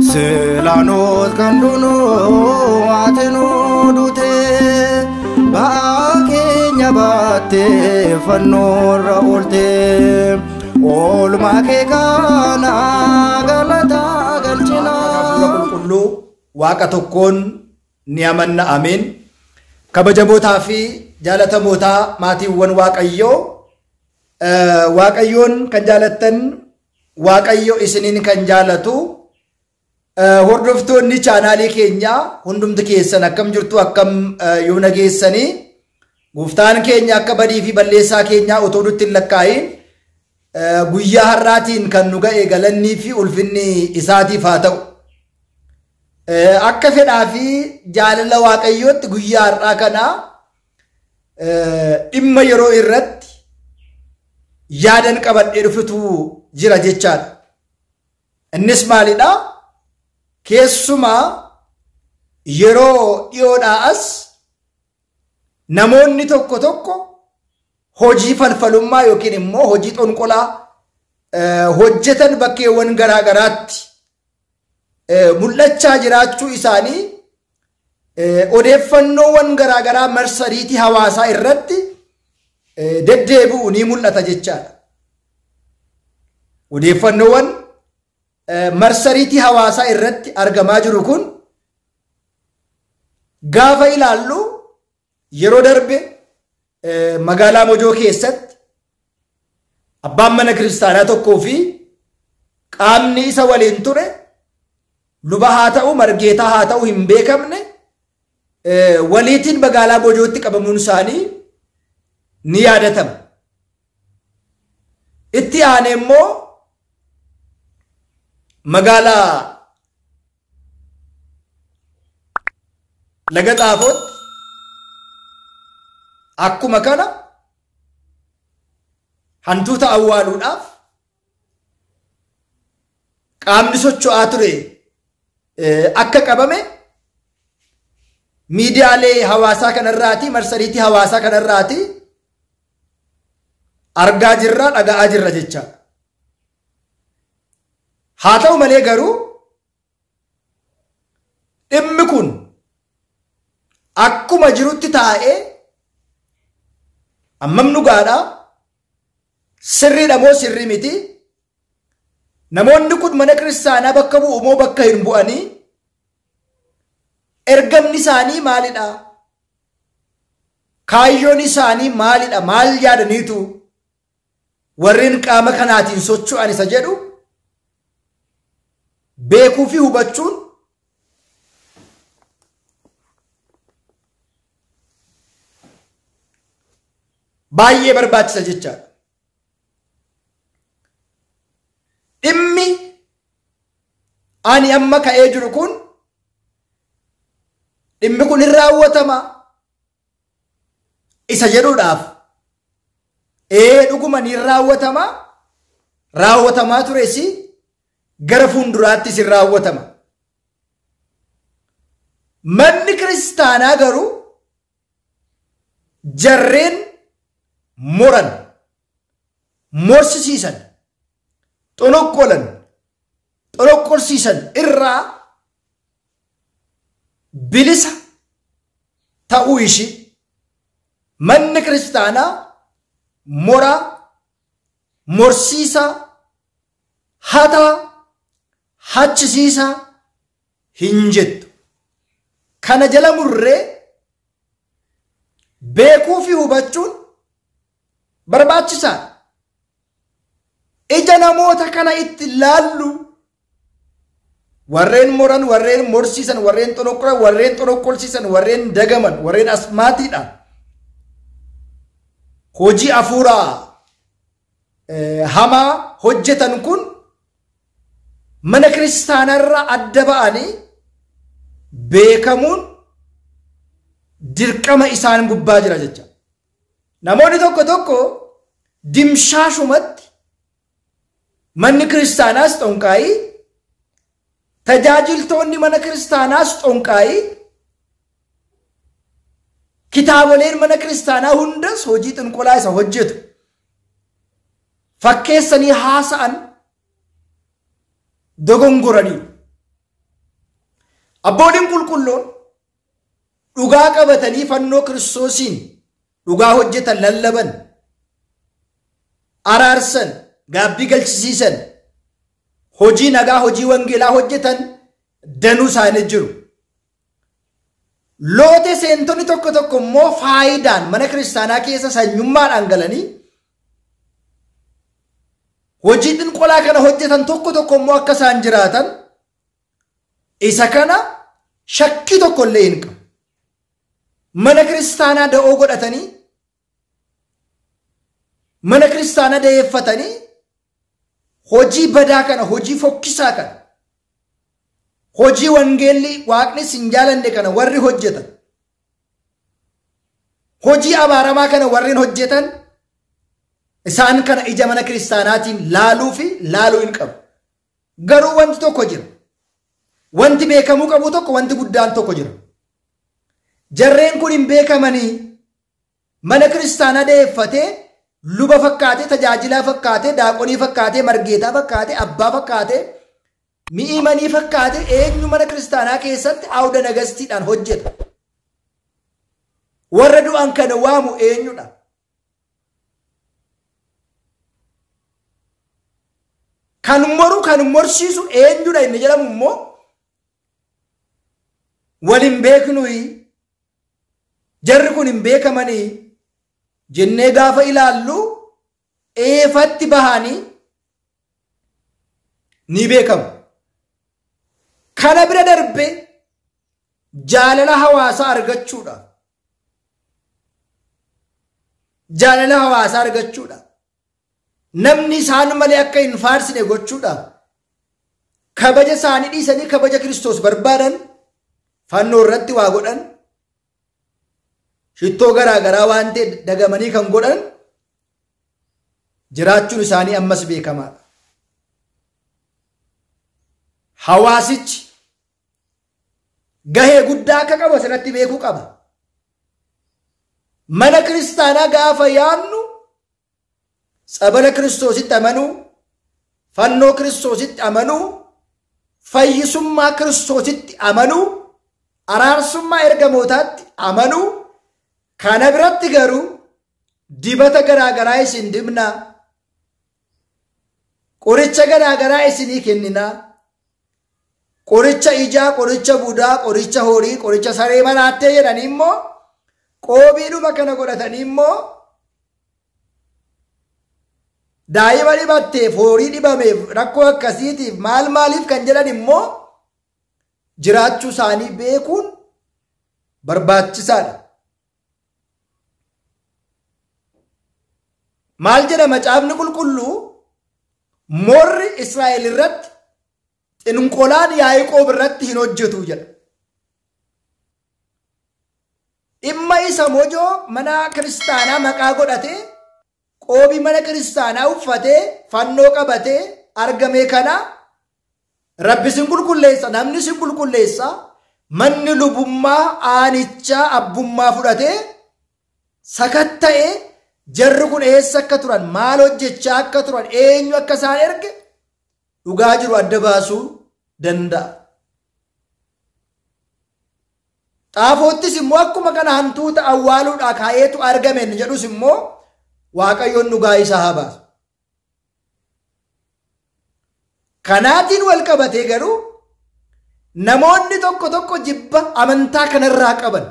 Silaanoot kan duunuu ati nu duute ba'aa keenya baattee fannoorra oolte oolmaa kee kana galata galchina. Qulqulluu Waaqa tokkoon ni amanna, ameen. Kabajamootaa fi jaalatamootaa maatiiwwan Waaqayyoo, Waaqayyoon kan jaalattan, Waaqayyo isiniin kan jaalatu, hordoftoonni chaanaalii keenyaa hundumti keessan akkam jirtu, akkam yoo nageessanii? Gooftaan keenya akka badii fi balleessaa keenyaa otoo nutti hin lakkaa'in guyyaa har'aatiin kan nu ga'e galannii fi ulfinni isaatiif haa ta'u. Akka fedhaa fi jaalala Waaqayyootti guyyaa har'aa kana dhimma yeroo irratti yaadan qabadhee dhufutu jira jechaadha. Innis maalidhaa? Keessumaa yeroo dhiyoodhaa as namoonni tokko tokko hojii falfalummaa yookiin immoo hojii xonqolaa hojjetan bakkeewwan garaa garaatti mul'achaa jiraachuu isaanii odeeffannoowwan garaa garaa marsariitii hawaasaa irratti deddeebi'u ni mul'ata jechaadha. Odeeffannoowwan marsariitii hawaasaa irratti argamaa jiru kun gaafa ilaallu, yeroo darbe magaalaa Mojoo keessatti abbaan mana kiristaanaa tokkoo fi qaamni isa waliin ture, luba haa ta'u margeetaa haa ta'u hin beekamne, waliitiin magaalaa Mojootti qabamuun isaanii ni yaadatama. Itti aanee immoo magaalaa Laga Xaafootti akkuma kana hantuuta awwaaluudhaaf qaamni socho'aa ture akka qabame miidiyaalee hawaasaa kanarraati, marsariitii hawaasaa kanarraati argaa jirra, dhaga'aa jirra jecha. Haa ta'u malee garuu dhimmi kun akkuma jirutti taa'ee ammam dhugaadha, sirriidha moo sirrii miti, namoonni kun mana kiristaanaa bakka bu'u moo bakka hin bu'anii, ergamni isaanii maalidha, kaayyoon isaanii maalidha, maal yaadaniitu warreen qaama kanaatiin socho'an isa jedhu beekuu fi hubachuun baay'ee barbaachisa jechaadha. Dhimmi ani amma ka'ee jiru kun, dhimmi kun hin raawwatama isa jedhuudhaaf, ee, dhuguma ni raawwatama, raawwatamaa tures, gara fuulduraattis hin raawwatama. Manni kiristaanaa garuu jarreen moran, morsisiisan, xonoqqolan, xonoqqolsiisan irraa bilisa ta'uu ishii, manni kiristaanaa moraa, morsiisaa, hataa, hachisiisaa hin jettu. Kana jala murree beekuu fi hubachuun barbaachisaadha. Ija namoota kana itti laallu, warreen moran, warreen morsiisan, warreen xonoqqolan, warreen xonoqqolsiisan, warreen dagaman, warreen asmaatiidhaan hojii hafuuraa hamaa hojjetan kun mana kiristaanarraa adda ba'anii beekamuun dirqama isaan gubbaa jira jecha. Namoonni tokko tokko dimshaashumatti manni kiristaanaas xonqaayii, tajaajiltoonni mana kiristaanaas xonqaayii, kitaaboleen mana kiristaanaa hundas hojii xinqolaa isa hojjetu fakkeessanii haasa'an dogongoraniiru. Abbooliin qulqulluun dhugaa qabatanii fannoo Kiristoosiin dhugaa hojjetan, lallaban, araarsan, gaabbii galchisiisan, hojii nagaa, hojii wangeelaa hojjetan danuu isaanii jiru. Loote seentonni tokko tokko immoo faayidaan mana kiristaanaa keessa sanyummaadhaan galanii hojii xinqolaa kana hojjetan tokko tokko immoo akka isaan jiraatan isa kana shakkii tokko illee hin qabu. Mana kiristaanaa da'oo godhatanii, mana kiristaanaa da'eeffatanii hojii badaa kana, hojii fokkisaa kana, hojii wangeelli waaqni sin jaalanne kana warri hojjetan, hojii abaaramaa kana warreen hojjetan isaan kana ija mana kiristaanaatiin laaluu fi laaluu hin qabu. Garuu wanti tokko jira. Wanti beekamuu qabu tokko, wanti guddaan tokko jira. Jarreen kun hin beekamanii mana kiristaanaa da'eeffatee luba fakkaatee, tajaajilaa fakkaatee, daaqonii fakkaatee, margeetaa fakkaatee, abbaa fakkaatee, mi'imanii fakkaatee eenyu mana kiristaanaa keessatti awda nagastiidhaan hojjeta. Warra du'an kana waamu eenyudha? Kan moru, kan morsiisu eenyudha inni jedhamu immoo wal hin beeknuyi, jarri kun hin beekamanii jennee gaafa ilaallu eefatti bahanii ni beekamu. Kana bira darbe jaalala hawaasaa argachuudha. Jaalala hawaasaa argachuudha. Namni isaan malee akka hin faarsine gochuudha. Kabaja isaanii dhiisanii kabaja Kiristoos barbaadan, fannoo irratti waa godhan, shittoo garaa garaa waan ta'e dagamanii kan godhan jiraachuun isaanii ammas beekamaadha. Hawaasichi gahee guddaa akka qabu asirratti beekuu qaba. Mana kiristaanaa gaafa yaadnu tsabala Kiristoositti amanuu, fannoo Kiristoositti amanuu, fayyisummaa Kiristoositti amanuu, araarsummaa ergamootaatti amanuu, kana biratti garuu dibata garaa garaa isin dibnaa, qoricha garaa garaa isinii kenninaa, qoricha ijaa, qoricha budaa, qoricha horii, qoricha saree maraattee jedhanii immoo qoobiidhuma kana godhatanii immoo daa'ima dhibatteef, horii dhibameef, rakkoo akkasiitiif maal maaliif kan jedhan immoo jiraachuu isaanii beekuun barbaachisaadha. Maal jedha macaafni qulqulluu? Morri Israa'el irratti, xinqolaan Yaaqoob irratti hin hojjetu jedha. Dhimma isa Mojoo mana kiristaanaa maqaa godhatee, qoobii mana kiristaanaa uffatee, fannoo qabatee argame kana Rabbi sin qulqulleessa, namni sin qulqulleessa, manni lubummaa aanichaa abbummaa fudhatee sakatta'ee jarri kun eessa akka turan, maal hojjechaa akka turan, eenyu akka isaan erge dhugaa jiru adda baasuu danda'a. Xaafoottis immoo akkuma kana hantuuta awwaaluudhaa kaa'eetu argame inni jedhus immoo Waaqayyoon dhugaa isaa haa baasu. Kanaatiin wal qabatee garuu namoonni tokko tokko jibba amantaa kanarraa qaban,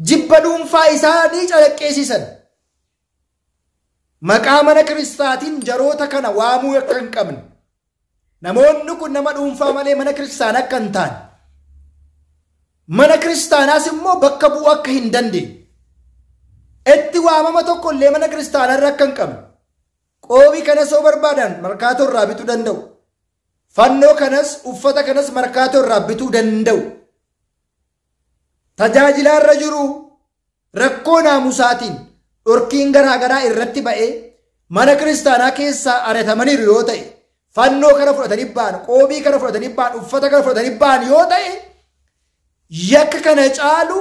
jibba dhuunfaa isaanii calaqqeessisan, maqaa mana kiristaatiin jaroota kana waamuu akka hin qabne, namoonni kun nama dhuunfaa malee mana kiristaanaa akka hin taane, mana kiristaanaas immoo bakka bu'uu akka hin dandeenye, itti waamama tokko illee mana kiristaanaa irra akka hin qabne, qoobii kanas yoo barbaadan markaatoo irraa bituu danda'u, fannoo kanas uffata kanas markaatoo irraa bituu danda'u. Tajaajilaa irra jiru rakkoo naamusaatiin dhorkiin garaa garaa irratti ba'ee mana kiristaanaa keessaa ari'atamaniiru yoo ta'e, fannoo kana fudhatanii ba'an, qoobii kana fudhatanii ba'an, uffata kana fudhatanii ba'an yoo ta'e, yakka kana caalu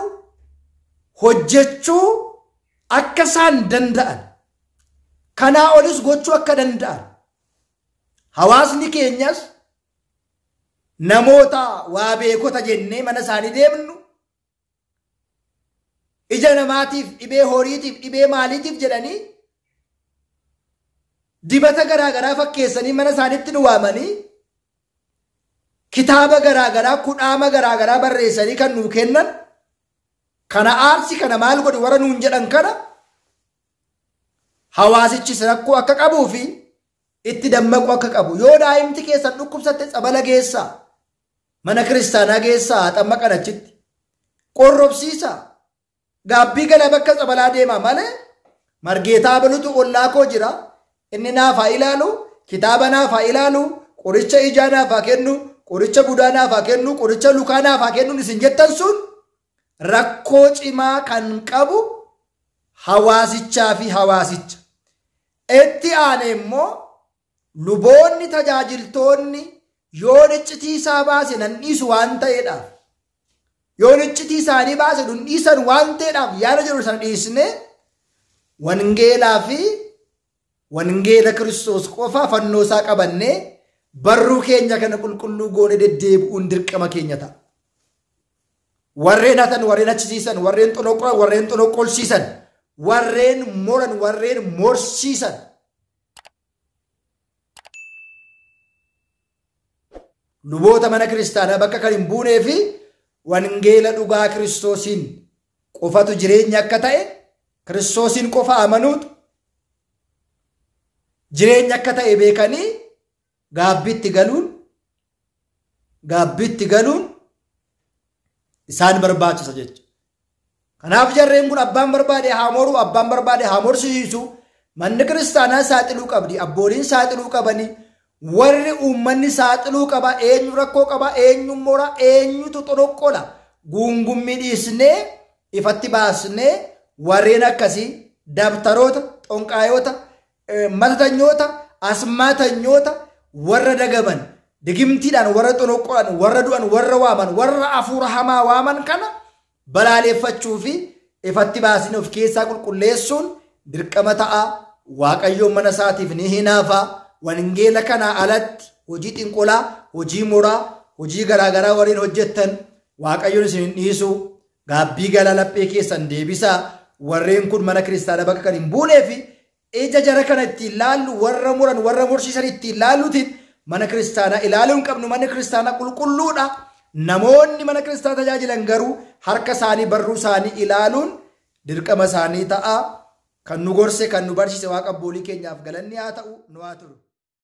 hojjechuu akka isaan danda'an, kanaa olis gochuu akka danda'an, hawaasni keenyas Namoota waa beekota jennee mana isaanii deemnu ija namaatiif, dhibee horiitiif, dhibee maaliitiif jedhanii dibata garaagaraa fakkeessanii mana isaaniitti nu waamanii kitaaba garaagaraa, kudhaama garaagaraa barreessanii kan nuu kennan kana aarsi kana maal godhi warra nuun jedhan kana hawaasichis rakkoo akka qabuu fi itti dammaqu akka qabu. Yoo daa'imti keessan dhukkubsatte tsabala geessaa, mana kiristaanaa geessaa, xammaqan achitti qorrobsiisaa, gaabbii gala bakka tsabalaa deemaa malee margeetaa balutu ollaa koo jira, inni naaf haa ilaalu, kitaaba naaf haa ilaalu, qoricha ijaa naaf haa kennu, qoricha budaa naaf haa kennu, qoricha lukaa naaf haa kennu isin jettan sun rakkoo cimaa kan qabu hawaasichaa fi hawaasicha. Itti aanee immoo luboonni tajaajiltoonni yoon iccitii isaa baase nan dhiisu waan ta'eedhaaf, yoon iccitii isaanii baase nun dhiisan waan ta'eedhaaf yaada jedhu sana dhiisnee wangeelaa fi wangeela Kiristoos qofa fannoo isaa qabannee barruu keenya kana qulqulluu goone deddeebi'uun dirqama keenya ta'a. Warreen hatan, warreen achisiisan, warreen xonoqqolan, warreen xonoqqolsiisan, warreen moran, warreen morsiisan. Luboota mana kiristaanaa bakka kan hin buunee fi wangeela dhugaa Kiristoosiin qofatu jireenya akka ta'e, Kiristoosiin qofa amanuutu jireenya akka ta'e beekanii gaabbitti galuun isaan barbaachisa jechuudha. Kanaaf jarreen kun abbaan barbaade haa moru, abbaan barbaade haa morsiisu, manni kiristaanaa saaxiluu qabdi, abbooliin saaxiluu qabanii, warri uummanni saaxiluu qaba, eenyu rakkoo qaba, eenyu mora, eenyutu xonoqqola. Guungummii dhiisnee ifatti baasnee warreen akkasii dabtaroota, xonqaayoota, matatanyoota, asmaatanyoota warra dagaman, digimtiidhaan warra xonoqqolan, warra du'an, warra waaman, warra hafuura hamaa waaman kana balaaleffachuu fi ifatti baasnee of keessaa qulqulleessuun dirqama ta'a. Waaqayyoon mana isaatiif ni hinaafa. Wangeela kanaa alatti hojii xinqolaa, hojii moraa, hojii garaagaraa warreen hojjettan Waaqayyoon isin hin dhiisu. Gaabbii galaa laphee keessan deebisaa. Warreen kun mana kiristaanaa bakka kan hin buunee fi ija jara kana ittiin laallu, warra muran, warra morsiisan ittiin laalluutiin mana kiristaanaa ilaaluu hin qabnu. Manni kiristaanaa qulqulluudha. Namoonni mana kiristaanaa tajaajilan garuu harka isaanii, barruu isaanii ilaaluun dirqama isaanii ta'a. Kan nu gorse, kan nu barsiise Waaqa abboolii keenyaaf galanni haa ta'u, nu haa turu.